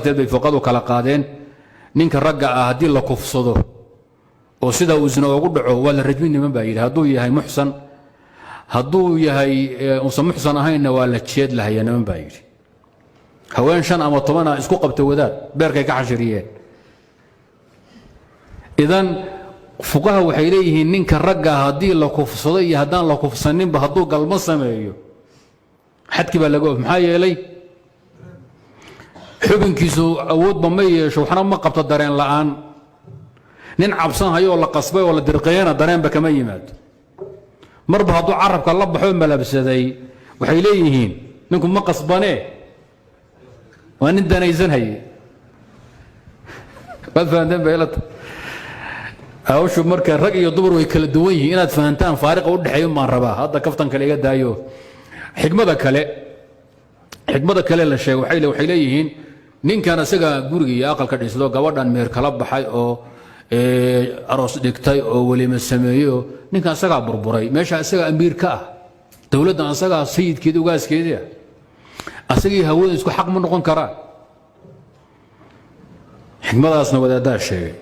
Darteed bay fuqadu kala qaadeen. Ninka ragga ah haddii la kufsado oo sidaa uu zina ugu dhaco, waa la rajmin, niman baa yidhi, hadduu yahay muxsan. Hadduu yahay uusan muxsan ahaynna, waa la jeed lahaya, niman baa yidhi. Haween shan ama tobana isku qabta wadaad beerkay ka xashiriyeen. Idan fuqaha waxay leeyihiin, ninka ragga haddii la kufsado iyo haddaan la kufsaninba, hadduu galmo sameeyo, xadkii baa laga of. Maxaa yeelay, xubinkiisu awoodba ma yeesho, waxna ma qabto dareen la'aan. Nin cabsan hayoo la qasbay oo la dirqeeyana dareenba kama yimaado. Marba hadduu carabka la baxo, malabsaday, waxay leeyihiin ninku ma qasbanee, waa nin danaysan haye. Waad fahanteen baylata hawshu. Marka rag iyo dumar way kala duwan yihiin. Inaad fahantaan faariqa u dhexeeyo baan rabaa. Hadda kaftan kale iga daayo. Xikmada kale la sheego, waxay leeyihiin, ninkan isaga guriga iyo aqalka dhisdo, gabadhan meher kala baxay oo aroos dhigtay oo welima sameeyey, oo ninkan isagaa burburay meesha, isagaa amiir ka ah dowladdan, isagaa sayidkeedi, ugaaskeedii ah, asagii hawada isku xaq ma noqon karaan. Xikmadaasna wadaaddaa sheegay.